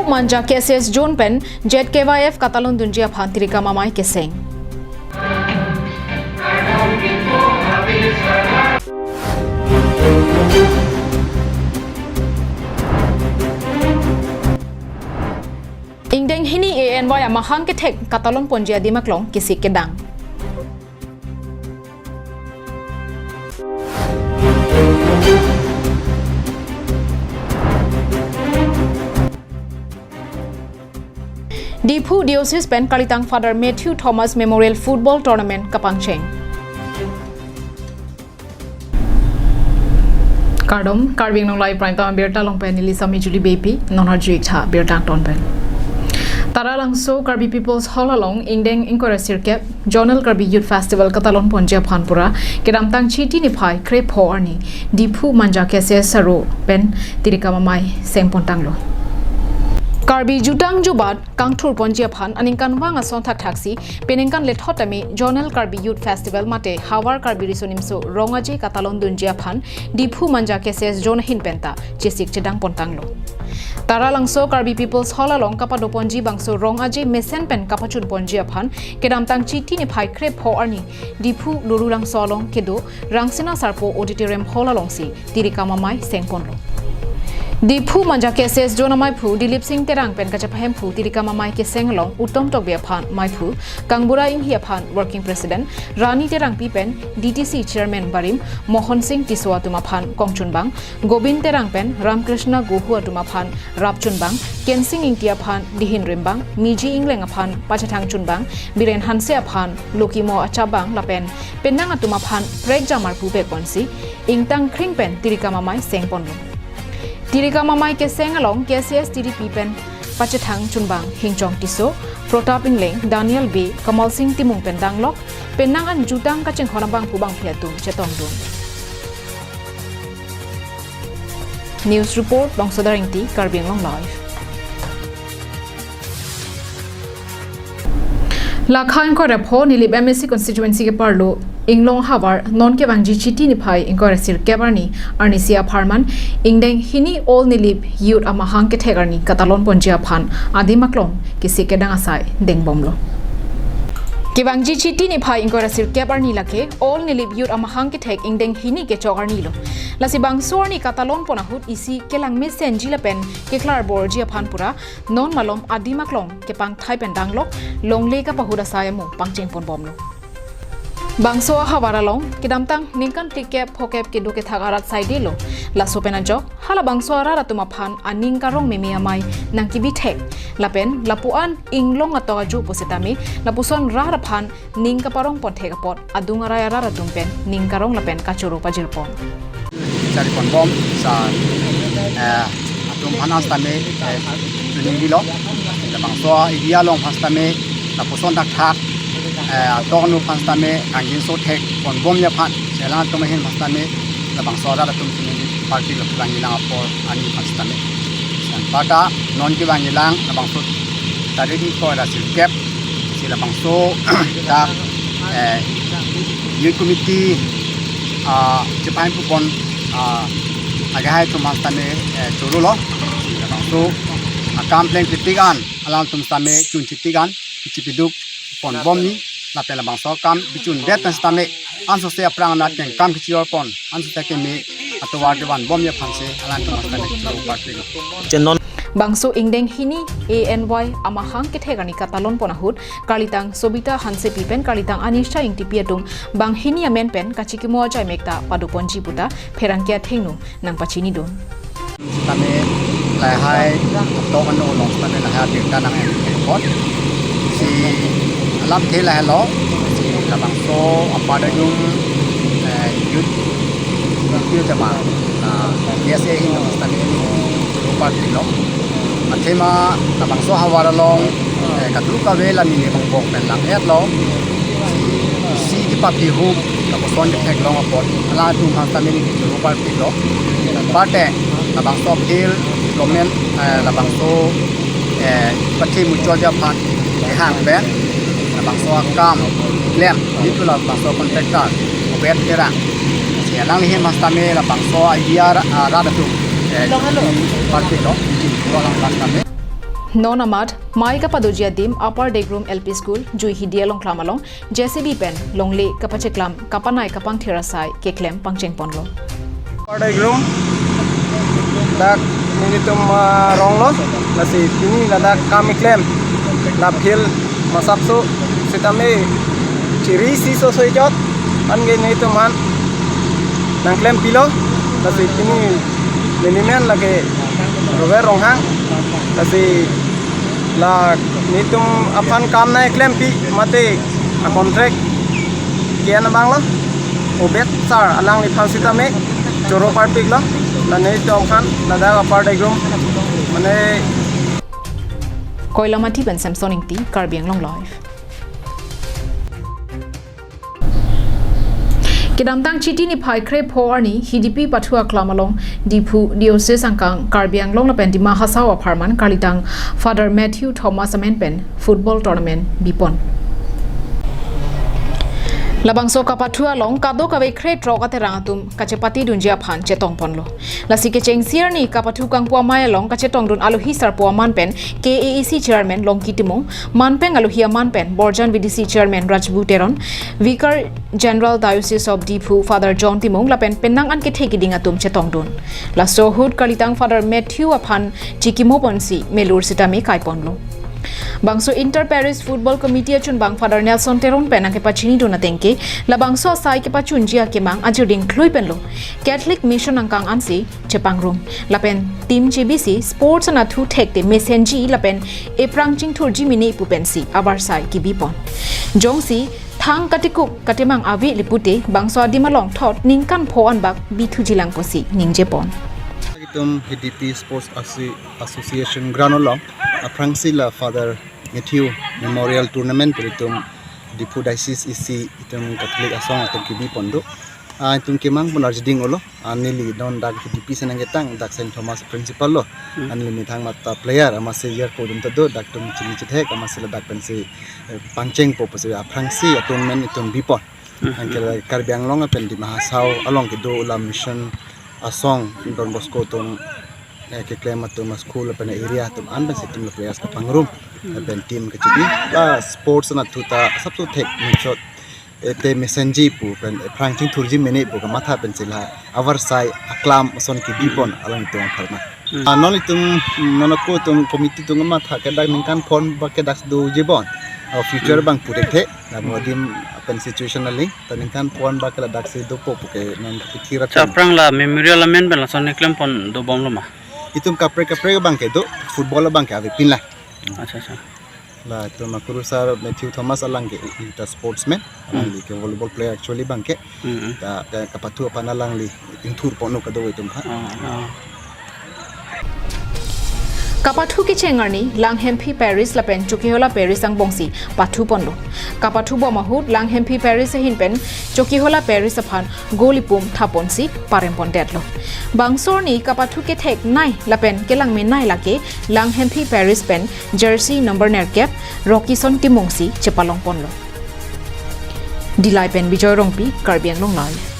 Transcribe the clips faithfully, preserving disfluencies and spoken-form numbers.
Manja K C S zone pen Z K Y F katalon dunji aphan Tirikam Amei keseng. Ingdeng hini A N Y amahang kethek katalon ponji adim aklong kesik kedang. Diphu Diocese pen kalitang Father Matthew Thomas Memorial Football Tournament kapangcheng. Kardom, Karbi Anglong Live Prime Time abirta along pen neli Sami Julie Beypi, non arju-ik tha birta angton pen. Taralangso Karbi People's Hall along ingdeng ingkoi ra sirkep Zonal Karbi Youth Festival katalon ponji aphan pura kedamtang Chiti niphai krepho arni Diphu Manja K C S Saro pen Tirikam Amei seng pontanglo. Karbi jutang jubat kangthur ponji aphan aningkanvang ason thakthaksi peningkan lethot tame Zonal Karbi Youth Festival mate Havar Karbi Riso Nimso Rong Aje katalon dunji aphan Diphu Manja K C S zone ahin penta chesik chedang pontanglo. Taralangso Karbi People's Hall along kapado ponji bangso Rong Aje mesen pen kapachun ponji aphan kedamtang Chiti niphai krepho arni Diphu Lurulangso along kedo Rangsina Sarpo Auditorium Hall alongsi Tirikam Amei seng ponlo. Diphu Manja K C S zone ameiphu Dilip Singh Terang pen kachepahemphu Tirikam Amei keseng along Utom Tokbi aphan meiphu, Kangbura Inghi aphan Working President, Rani Terangpi pen D T C Chairman barim Mohon Singh Tisso atum aphan kongchunbang, Gobin Terang pen Ramkrishna Gohu atum aphan rapchunbang, Kensing Ingti aphan dihin rimbang, Miji Ingleng aphan pachethang chunbang, Biren Hanse aphan lokimo achapbang lapen penang atum aphan prekjam arpu pekponsi ingtang kring pen Tirikam Amei seng ponlo. Tirikam Amei keseng along K C S T D P pen pachethang chunbang Hingchong Tisso, Protap Ingleng, Daniel Bey, Kamal Singh Timung pen danglok penang an jutang kachinghon abangphu bangphi atum chetongdun. News report, Bangso Dar Ingti, Karbi Anglong Live. Lakha ingkoi ra pho Nilip M A C constituency keparlo Inglong havar non kevangji Chiti niphai ingkoi ra sirkep arni, arnisi apharman ingdeng hini All Nilip Youth amahang kethek arni katalon ponji aphan adim aklong kesik kedang asai dengbomlo. Kevangji Chiti niphai ingkoi ra sirkep arni lake All Nilip Youth amahang kethek ingdeng hini kechok arnilo. Lasi bangso arni katalon pon ahut isi kelang mesenji lapen keklarborji aphan pura non malom adim aklong kepangthai pen danglok longle kapahut asai amo pangcheng ponbomlo. Bangso ahavar along kedamtang ningkan phlikep phokep kedo kethak arat saidelo. Laso pen ajok halabangso arat atum aphan aning karong meme amei nangkebithek lapen lapu-an inglong atok ajo pusitame lapuson rat aphan ning kaparong ponthek apot adung arai arat atum pen ning karong lapen kachoro pajirpon. Chari ponbom sa, eh, atum aphan sitame, eh, tuning dilo. Labangso area along aphan sitame lapuson thakthak, eh, atok anu aphan sitame kangjinso thek ponbomji aphan selang atum ahin aphan sitame labangso arat atum tuning party lo kevangji lang apor arni aphan sitame. Anparta non kevangji lang labangso tarik ingkoi ra sirkep si labangso ta, eh, youth committee, ah, chepahemphu pon, ah, agahai atum aphan sitame, eh, chorolo. Si labangso akam pleng ketik an alangtum sitame chun chetik an kechipiduk ponbomji lapen labangso akam kechundet pen sitame ansose aphrang anat kengkam kechijor pon ansose keme atovar kevanbomji aphansi alangtum sitame choro party lo. Chenon. Bangso ingdeng hini A N Y amahang kethek arni katalon pon ahut karlitang Sobita Hansepi pen karlitang Anisha Ingtipi atum banghini amen pen kachikimo ajai mekta pado ponji puta pherangke athengno nangpachinidun. Tame lahai atok anu along tame lahai abirta nang-en pon. Si alamthe lahai lo, si labangso apadayung, eh, youth, youth tema, na, K S A ahin tame ni choro party lo. Athema labangso havar along, eh, kadokave la mini bang bok pen lang-etlo. Si, si kepaphi hup, lapuson ketheklong apot alangtum aphan sitame neli choro party lo. Anparte labangso aphi development, eh, labangso, eh, pathi muchotji aphan kehang pen labangso akam klem, itu labangso contractor Obed Terang. Si alangli ahin aphan sitame labangso area ra-, ah, rat atum, eh, choro party lo, choro lang aphan sitame. Non amat, mei kapadoji adim Upper Degrum L P School, Juihidi alongklam along, J C B pen longle kapacheklam kapanai kapangthir asai keklem pangcheng ponlo. Upper Degrum, dak nelitum, ah, ronglo, lasi pini ladak kam keklem, la field masapso sitame chiri si so soi chot, anke nelitum aphan nangklem pilo, lasi pini nelimen lake Robert Ronghang, lasi la nelitum aphan kam nangklempi mate a contract ke-en abang lo, Obed sir alangliphan sitame choro parpiklo, la nelitum aphan ladak Upper Degrum mane. Koilamati pen Samson Ingti, Karbi Anglong Live. Kedamtang Chiti niphai krepho arni Hidipi pathu aklam along Diphu Diocese angkang Karbi Anglong lapen Dima Hasao apharman karlitang Father Matthew Thomas amen pen football tournament bipon. Labangso kapathu along kadokave krethrok aterang atum kachepatedunji aphan chetongponlo. Lasi kechengsi arni kapathu kangpu amei along kachetongdun alohi sarpo aman pen K A A C Chairman Longki Timung, manpeng alohi aman pen Borjan V D C Chairman Rajbu Teron, Vicar General Diocese of Diphu Father John Timung lapen penang an kethe kiding atum chetongdun. Laso ahut karlitang Father Matthew aphan chikimo ponsi melur sitame kaiponlo. Bangso Inter Parish Football Committee achunbang Father Nelson Teron pen nangkepachinidun atengke, labangso asai kepachunji akemang ajirding klui penlo Catholic Mission angkang ansi chepangrum. Lapen team chebisi sports anatthu thekte mesenji lapen ephrang chingthurji mene pu pensi avarsai kebipon. Jongsi thang katikup katemang ave le pute bangso adim along thot ningkan pho anbak bithujilang pusi ningjepon. Itum Hidipi Sports Assi-, Association ground along aphrangsi la Father Matthew Memorial Tournament pu itum Diphu Diocese isi itum Catholic asong atum kebipon do. Ah, itum kemang pon arjiding olo. Ah, neli non dak Hidipi si nangketang, dak Saint Thomas principal lo. Hmm. Ah, neli methang mata player, amatsi jerpo dun ta do, dak itum chini chethek, amatsi ladak pensi, eh, pangchengpo pusi aphrangsi atournament itum bipon. Hmm. Anke la Karbi Anglong pen Dima Hasao along kedo la mission asong Don Bosco atum, eh, keklem atum, school pen area atum an pensi itum la players kapangrum. Hmm. Pen team kechibi, la sports anatthu ta asapso thek muchot, eh, te mesenji pu pen, eh, ephrang chingthurji mene pu kamatha pensi la avarsai aklam ason kebipon alangtum apharman. Hmm. Ah, non itum, non ako itum committee atum kamatha ke dak ningkan pho anbak ke dak dojibon. Ah, future, hmm, abang pu thekthe. Lapen adim pen situation aling, ta ningkan pho anbak ke ladaksi dopo pu ke non pikir. Cha atum aphrang la memorial amen pen lason keklempon dobomlo ma? Itum kaprek kaprek abang ke do, football abang ke avepinlang. Acha, acha. La itum akurusar Matthew Thomas alang ke, i-, ta sportsman, hmm, alangli ke volleyball player actually abang ke. Hmm. Ta, ta kapathu aphan alangli ingthur ponlo kado itum aphan. Ah, ah. Kapathu kecheng arni Langhemphi Parish lapen Chokihola Parish angbongsi pathuponlo. Kapathu bom ahut Langhemphi Parish ahin pen Chokihola Parish aphan goal ipum thaponsi parempondetlo. Bangso arni kapathu ketheknei lapen kelangmenei lake Langhemphi Parish pen jersey number nerkep Rockison Timung si chepalongponlo. Dillai pen Bijoy Rongpi, Karbi Anglong Live.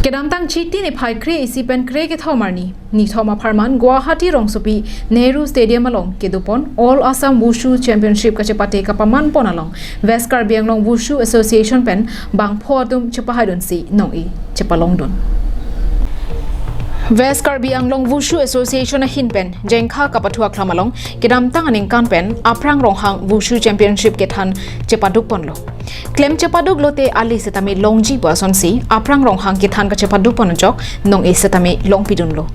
Kedamtang Chiti niphai kre-isi pen krekethom arni, nithom apharman Guwahati rongsopi Nehru Stadium along kedopon All Assam Wushu Championship kachepate kapamanpon along West Karbi Anglong Wushu Association pen bangpho atum chepahaidunsi nong-e chepalongdun. West Karbi Anglong Wushu Association ahin pen Jengkha kapathu aklam along kedamtang aningkan pen Aphrang Ronghang Wushu Championship kethan chepadukponlo. Klem chepaduk lote ale setame longji pu asonsi Aphrang Ronghang kethan kachepadukpon ajok nong-e setame longpidunlo.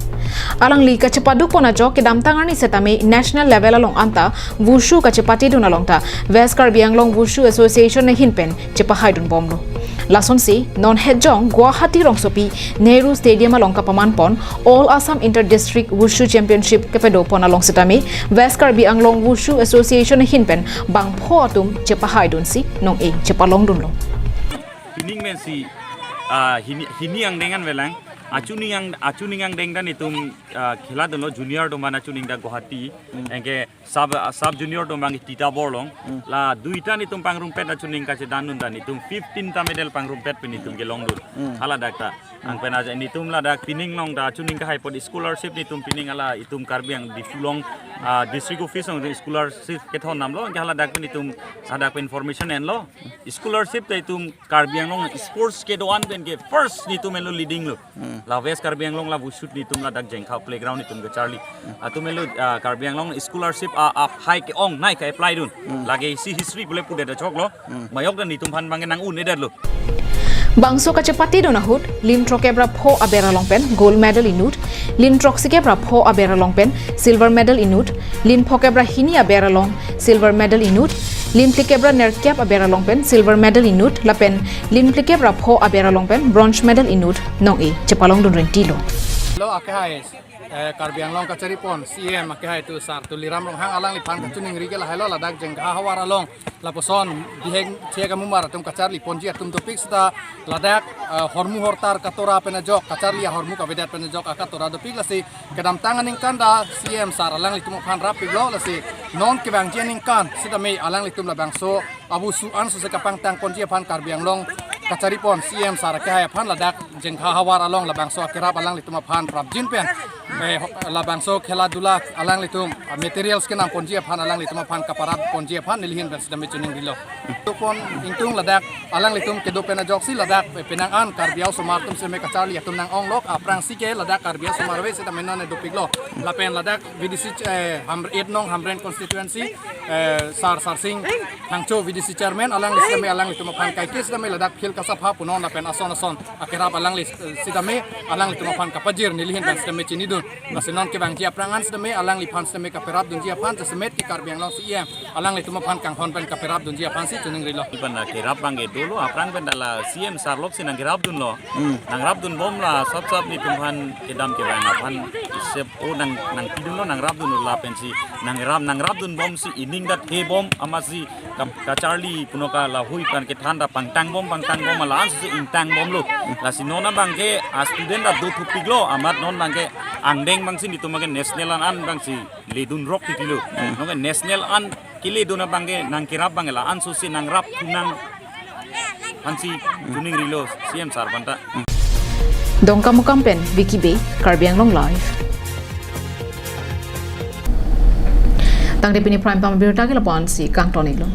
Alangli kachepadukpon ajok kedamtang arni setame national level along anta Wushu kachepatedun along ta West Karbi Anglong Wushu Association ahin pen chepahaidunbomlo. Lasonsi non hetjong Guwahati rongsopi Nehru Stadium along kapamanpon All Assam Inter District Wushu Championship kepedopon along setame West Karbi Anglong Wushu Association ahin pen bangpho atum chepahaidunsi nong-e chepalongdunlo. Pining mensi, ah, hini, hini angdeng anvelang. Achuning ang achuning angdeng ta netum ah, khela dunlo junior atum aphan achuning ta Guwahati. Hmm. Anke sub sub junior atum abang Titawur along. Hmm. La duita netum pangrumpet achuning kachedandun ta netum fifteen ta medal pangrumpet pen netum kelongdun. Hmm. Haladak ta. Anpen aja netum ladak pining along ta achuning kahai apot scholarship netum pining hala itum Karbi Anglong Diphu along ah, district office along scholarship kethondamlo. Anke haladak pen netum hadak pen information enlo. Scholarship ta itum Karbi Anglong sports kedo-an pen ke first netum enlo leading lo. Hmm. La West Karbi Anglong la Wushu netum ladak Jengkha playground netum kacharli. Hmm. Atum enlo ah, Karbi Anglong scholarship a aphai ke-ongnei ka-apply dun. Hmm. Lake isi history pule pudet choklo. Hmm. Mayok ta netum aphan abang nang-un-edetlo. Bangso kachepatedun ahut, lim throkkep ra pho aber along pen gold medal inut, lim throksikep ra pho aber along pen silver medal inut, lim phokep ra hini aber along silver medal inut, lim phlikep ra nerkep aber along pen silver medal inut, lapen lim phlikep ra pho aber along pen bronze medal inut nong-e chepalongdun rengtilo. Lo akehai eh, Karbi Anglong kacharipon C M akehai tu Sar Tuliram Ronghang alangliphan kachiningri ke lahailo ladak Jengkha havar along lapuson bihek thiak amumar atum kacharliponji atum dopik seta ladak eh, hormu hortar katora pen ajok kacharli ahormu kavedet pen ajok akatora dopik lasi kedamtang aningkan ta C M Sar alanglitum aphan rappiklo lasi non kevangji aningkan sitame alanglitum labangso abu su an suse kapangtangponji aphan Karbi Anglong kacharipon C M Sar akehai aphan ladak Jengkha havar along labangso akerap alanglitum aphan prapjin pen eh, ho- labangso khela dula alanglitum ah, materials kenamponji aphan alanglitum aphan kaparapponji aphan nelihin pen sitame chiningrilo. Tukon ingtung ladak alanglitum kedo pen ajoksi ladak eh, penang an Karbi aosomar atum seme kacharli atum nang-onglok aphrangsi ke ladak Karbi aosomar ave sitame non dopiklo. Lapen ladak V D C ch- eh, Hamr eight nong Hamren constituency eh, Sar Sarsing Thangcho V D C chairman alangli sitame alanglitum aphan kaike sitame ladak field kasapha punon lapen ason ason akerap alangli eh, sitame alanglitum aphan kapajir nelihin pen sitame chinidun. Lasi non kevangji aphrang an sitame alangliphan sitame kaperapdunji aphan jasemet ke Karbi Anglong C M alanglitum aphan kanghon pen kaperapdunji aphansi chiningrilo. Ipan la kerap abang ke dolo aphrang pen ta la C M Sar loksi nangkerapdunlo. Hmm. Nangrapdunbom la sap sap netum aphan kedam kevang aphan isep o nang nangpidunlo nangrapdunlo lapensi nangrap nangrapdunbomsi ining ta thebom amatsi kam- kacharli punoka lahui pen kethan ta pangtangbom pangtangbom la-an suse ingtangbomlo. Lasi non abang ke a student ta do thupiklo amat non abang ke angdeng abangsi netum abang ke national an an abangsi ledun rok titilo. Hmm. Non ke national an keledun abang ke nangkerap abang ke la-an suse nangrap thunang aphansi chiningrilo C M Sar aphan ta. Dongkamukam pen Vicky Bey, Karbi Anglong Live. Tangte pini prime time abirta ke lapu-ansi kangton-iklo.